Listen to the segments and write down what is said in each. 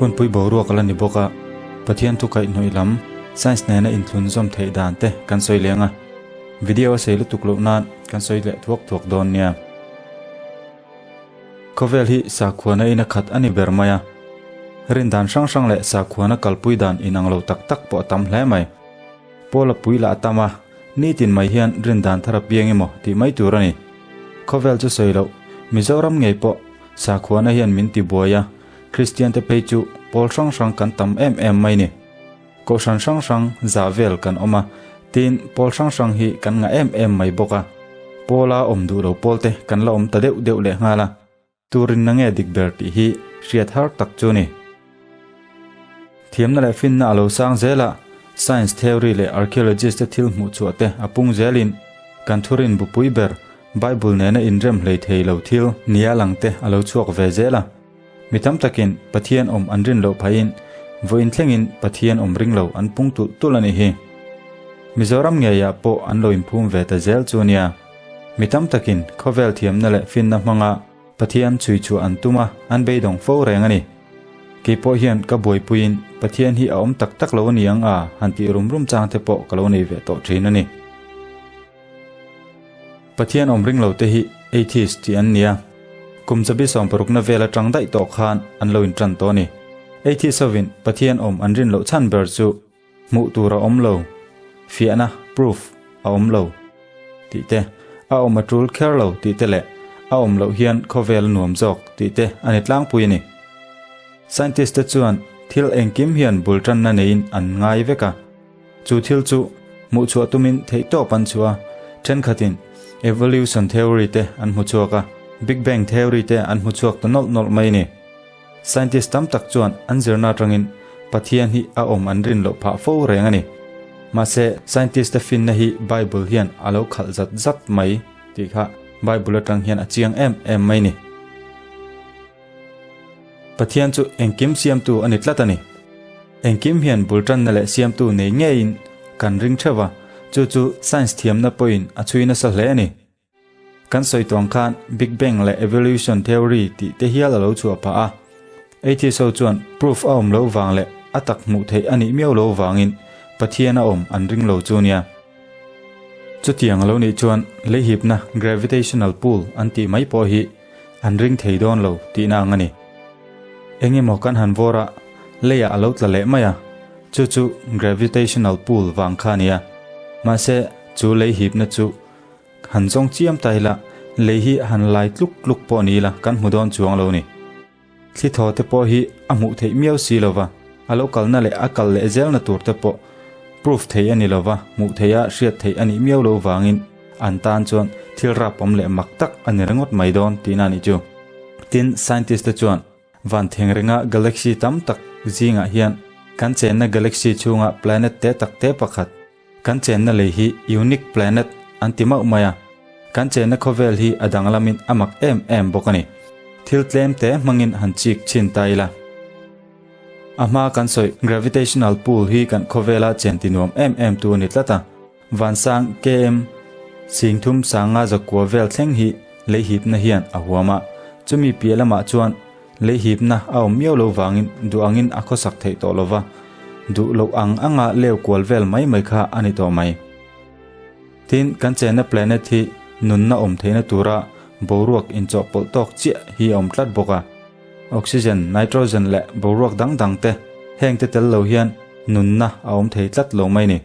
Hunpui boruak a la ni bawk a, Pathian thu kaihhnawih lam, science nena inthlunzawm theih dan te kan sawi leng a. Video a sei lutuk loh nan kan sawi leh thuak thuak dawn nia. Khawvel hi sakhuana in a khat a ni ber mai a. Rin dan hrang hrang leh sakhuana kalpui dan inang lo tak tak pawh a tam hle mai. Paula pui lah a tam a, nitin mai hian rin dan thar a piang emaw tih mai tur a ni. Khawvel chu sawi loh, Mizoram ngei pawh sakhuana hian min ti buai a, Kristian te phei chu pawl hrang hrang kan tam em em mai ni. Kohhran hrang hrang za vel kan awm a, tin pawl hrang hrang hi kan ngah em em mai bawk a. Pawla awm duh lo pawl te kan la awm ta deuh deuh leh nghal a, turin na nge dik ber tih hi hriat har tak chu ni. Thiamna leh finna a lo sang zel a, science theory leh archaeologist te thil hmuh chhuah te a pung zelin kan thurin bupui ber Bible nena inrem hlei thei lo thil nia lang te a lo chhuak ve zel a. Mi tam takin Pathian awm an rin loh phahin vawiin thlengin Pathian awm ring lo an pung tulh tulh a nih hi. Mizoram ngeiah pawh an lo inphum ve ta zel chu nia. Mi tam takin khawvel thiamna leh finna hmanga Pathian chhui chhuah an tum a, an beidawng fo reng a ni. Kei pawh hian ka buaipuiin Pathian hi a awm tak tak lo a ni ang a han tih rum rum chang te pawh ka lo nei ve tawh thin a ni. Pathian awm ring lo te hi atheist tih an ni a, kum chabi sawmparukna vel atang daih tawh khan an lo intan tawh a ni. Atheist hovin Pathian awm an rin loh chhan ber chu hmuh tur a awm lo, fiahna, proof, a awm lo tih te, a awm a tul kher lo tih te leh a awm loh hian khawvel a nuam zawk tih te a ni tlangpui a ni. Scientist te chuan thil engkim hian bul tanna neiin an ngai vek a. Chu thil chu hmuh chhuah tumin theihtawp an chhuah a, thenkhatin evolution theory te an hmu chhuak a, Big Bang theory te an hmu chhuak ta nawlh nawlh mai a ni. Scientist tam tak chuan an zirna atangin Pathian hi a awm an rin loh phah fo reng a ni. Mahse, scientist te finna hi Bible hian a lo khalh zat zat mai tih kha Bible atang hian a chiang em em mai a ni. Pathian chu engkim siamtu a ni tlat a ni. Engkim hian bul tanna leh siamtu nei ngeiin kan ring theuh a, chu chu science thiamna pawhin a chhui nasa hle a ni. Kan sawi tuang khan Big Bang leh Evolution Theory tih te hial a lo chhuah phah a. Atheist ho chuan proof a awm loh vang leh a tak hmuh theih a nih miau loh vangin Pathian a awm an ring lo chu nia. Chutiang a lo nih chuan leihipna gravitational pull an tih mai pawh hi An ring thei dawn lo tihna ang a ni. Eng emaw kan han vawr a, leiah a lo tla leh mai a, chu chu gravitational pull vang kha a ni a. Mahse, chu lei hipna chu han zawng chiam ta ila, lei hi han lai tluk tluk pawh ni ila kan hmu dawn chuang lo ni. Thli thaw te pawh hi a hmuh theih miau si lova, a lo kalna leh a kal leh zelna tur te pawh proof thei a ni lova, hmuh theiha hriat theih a nih miau lo vangin, An tan chuan thil rapawm leh mak tak a ni ringawt mai dawn tihna a nih chu. Tin, scientist te chuan van theng ringa galaxy tam tak zingah hian kan chenna galaxy chhunga planet te tak te pakhat, kan chenna lei hi unique planet an ti mauh mai a. Kan chenna khawvel hi a danglamin a mak em em bawk a ni. Thil tlem te hmangin han chik chhin ta ila. A hma kan sawi gravitational pull hi kan khawvela chen ti nuam em em tu a ni tlat a. Vansang KM Singthum sanga zakua vel thleng hi leihipna hian a huam a, chumi piah lamah chuan leihipna a awm miau lo vangin duh angin a khawsak theih tawh lo va, duh loh ang anga leu kual vel mai mai kha a ni tawh mai. Tin, kan chenna planet hi nunna awm theihna tura boruak inchawhpawlh tawk chiah hi a awm tlat bawk a. Oxygen, nitrogen leh boruak dang dang te hengte tel lo hian nunna a awm thei tlat lo mai ni.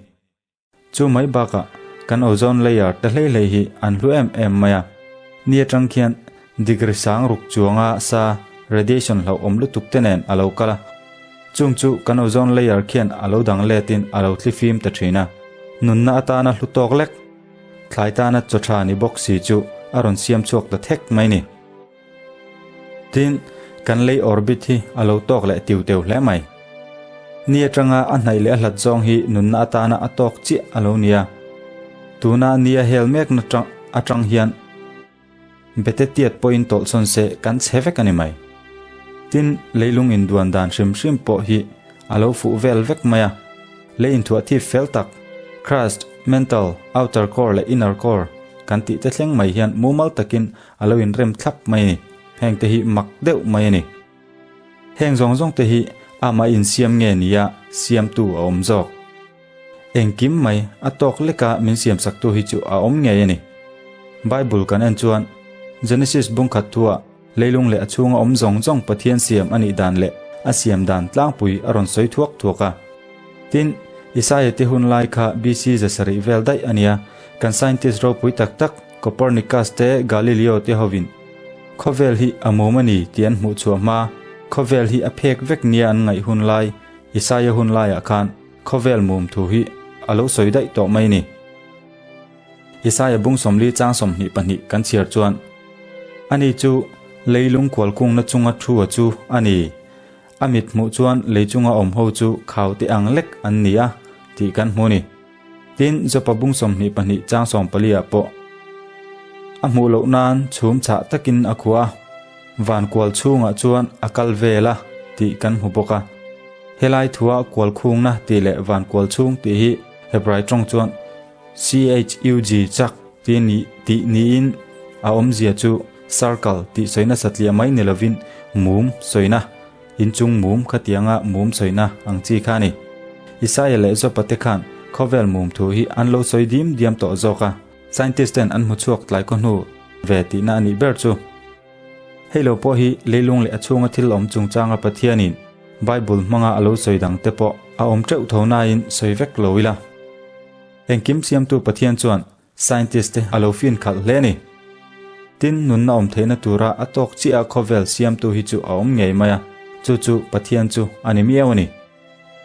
Chu mai bakah kan ozone layer te hlei hlei hi an hlu em em mai a, ni atang khian degree sang ruk chuanga sa radiation hlauhawm lutuk te nen a lo kal a, chung chu kan ozone layer khian a lo dang letin a lo thli fim ta thin a, nunna atana hlu tawk lek thlai tana chaw tha ni bawk si chu a rawn siam chhuak ta thek mai ni. Tin, kan lei orbit hi a lo tawk leh tiu teu hle mai. Ni atanga a hnaih leh a hlat zawng hi nunna atana a tawk chiah a lo nia. Tuna ni a hel mekna atang hian bete tiat pawhin tawlhsawn se kan chhe vek a ni mai. Tin, leilung induan dan hrim hrim pawh hi a lo fuh vel vek mai a. Lei inthuah thip fel tak, crust, mantle, outer core leh inner core kan tih te thleng mai hian mumal takin A lo inrem thlap mai a ni. Heng te hi mak deuh mai a ni. Heng zawng zawng te hi Amah insiam nge nia siamtu a awm zawk? Engkim mai a tawk leka min siamsaktu hi chu a awm ngei a ni. Bible kan en chuan Genesis bungkhat thuah leilung leh a chhunga awm zawng zawng Pathian siam a nih dan leh a siam dan tlangpui a rawn sawi thuak thuak a. Tin, Isaia te hun lai kha BC 700 vel daih a nia, kan scientist ropui tak tak Copernicus te Galileo te hovin khawvel hi a mum a ni tih an hmuh chhuah hma, khawvel hi a phek vek nia an ngaih hun lai, Isaia hun laiah khan khawvel mum thu hi a lo sawi daih tawh mai ni. Isaia bung 40 chang 22 kan chhiar chuan, Ani chu leilung kualkungna chunga thu a chu a ni. A mit hmuh chuan lei chunga awm ho chu khau te ang lek an ni a tih kan hmu ni. Tin, Jopa bung 22 chang 14 ah pawh a hmuh loh nan chhum chhah takin a khuah a, van kual chhungah chuan a kal vel a tih kan hmu bawk a. Helai thua kual khungna tih leh van kual chhung tih hi Hebrai tawng chuan CHUG chak tih ni tih niin a awmzia chu circle tih sawina satliah mai ni lovin mum sawina, inchung mum khatianga mum sawina ang chi kha a ni. Isaia leh Jopa te khan khawvel mum thu hi an lo sawi dim diam tawh zawk a, scientist ten an hmu chhuak tlai khaw hnu ve tihna a nih ber chu. Hei lo pawh hi leilung leh a chhunga thil awm chungchanga Pathianin Bible hmanga a lo sawi dang te pawh a awm teuh tho nain sawi vek lo ila. Engkim siamtu Pathian chuan scientist te a lo fin khalh hle a ni. Tin, nunna awm theihna tura a tawk chiah a khawvel siamtu hi chu a awm ngei mai a, chu chu Pathian chu a ni miau a ni.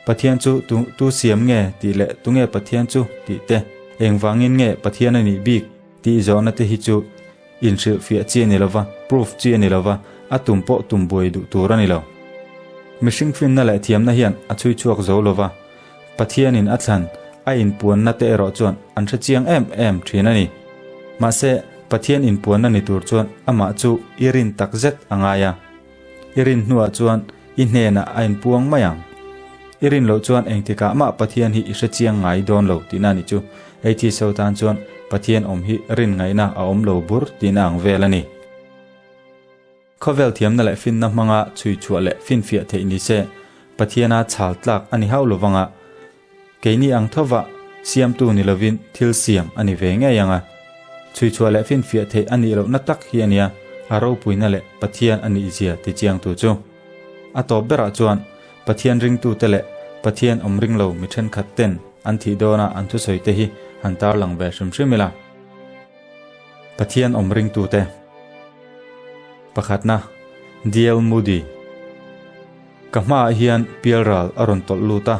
Pathian chu tu tu siam nge tih leh tunge Pathian chu tih te, engvangin nge Pathian a nih bik tih zawhna te hi chu Inhrilhfiah chi a ni lova, proof chi a ni lova, a tum pawh tum buai duh tur a ni lo. Mihring finna leh thiamna hian a chhui chhuak zo lova, Pathianin a thlan, a inpuanna te erawh chuan an hre chiang em em thin a ni. Mahse, Pathian inpuanna ni tur chuan amah chu i rin tak zet a ngai a. I rin hnuah chuan i hnenah a inpuang mai ang. I rin loh chuan engtikah mah Pathian hi i hre chiang ngai dawn lo tihna a nih chu. Atheist ho tan chuan Pathian awm hi rin ngaihna a awm lo bur tihna ang vel a ni. Khawvel thiamna leh finna hmanga chhui chhuah leh finfiah theih ni se Pathiana chhal tlak a ni hauh lovanga Keini ang thova siamtu ni lovin thil siam a ni ve ngei ang a. Chhuichhuah leh finfiah theih a nih lohna tak hi a nia, a ropuina leh Pathian a nihzia tichiangtu chu. A tawp berah chuan Pathian ringtute leh Pathian awm ring lo mi thenkhat ten an thih dawna an thusawi te hi han tarlang ve hrim hrim ila. Pathian awm ringtute. Pakhatna, DL Moody. Ka hmaah hian pialral a rawn tawlh lut a,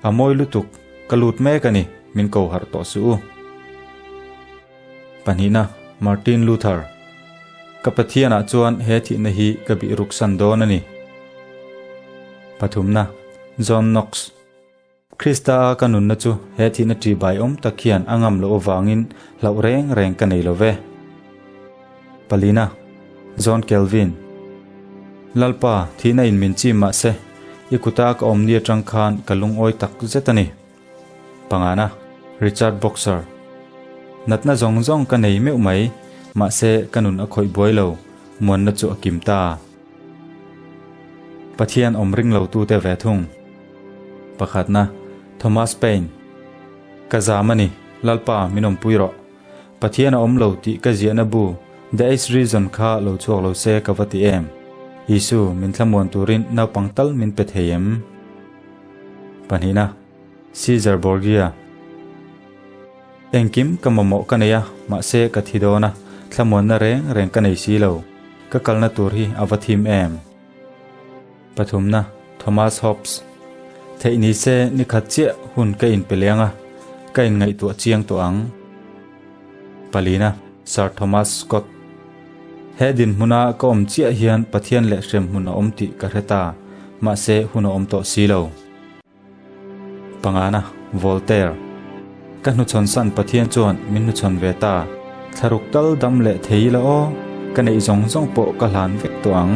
a mawi lutuk, ka lut mek a ni, min ko harh tawh suh u. Pahnihna, Martin Luther. Ka Pathianah chuan he thihna hi ka bih ruksan dawn a ni. Pathumna, John Knox. Krista a ka nunna chu he thihna ṭihbai awm tak hian a ngam loh avangin hlauh reng reng ka nei lo ve. Palina, John Calvin. Lalpa, thihna in min chim mah se, i kuta ka awm ni atang khan ka lungawi tak zet a ni. Pangana, Richard Boxer. Natna zawng zawng ka nei meuh mai, mahse ka nun a khawih buai lo, muanna chu a kim ta. Pathian awm ring lo tute ve thung. Pakhatna, Thomas Paine. Ka zam a ni, Lalpa min awmpui rawh. Pathian a awm lo tih ka ziahna bu The Eighth Reason kha lo chhuak lo se ka va ti em? Isu, min thlamuan turin naupang tal min pe thei em? Pahnihna, Caesar Borgia. Engkim ka mamawh ka nei a, mahse ka thi dawn a, thlamuanna reng reng ka nei si lo. Ka kalna tur hi a va thim em? Pathumna, Thomas Hobbes. Theih ni se ni khat chiah hun ka inpe leng a, ka inngaihtuah chiang tawh ang. Palina, Sir Thomas Scott. He dinhmuna ka awm chiah hian Pathian leh hremhmun a awm tih ka hre ta, mahse hun a awm tawh si lo. Pangana, Voltaire. Ka hnuchhawn san Pathian chuan min hnuchhawn ve ta. Thlaruk tal dam leh thei ila aw, ka neih zawng zawng pawh ka hlan vek tawh ang.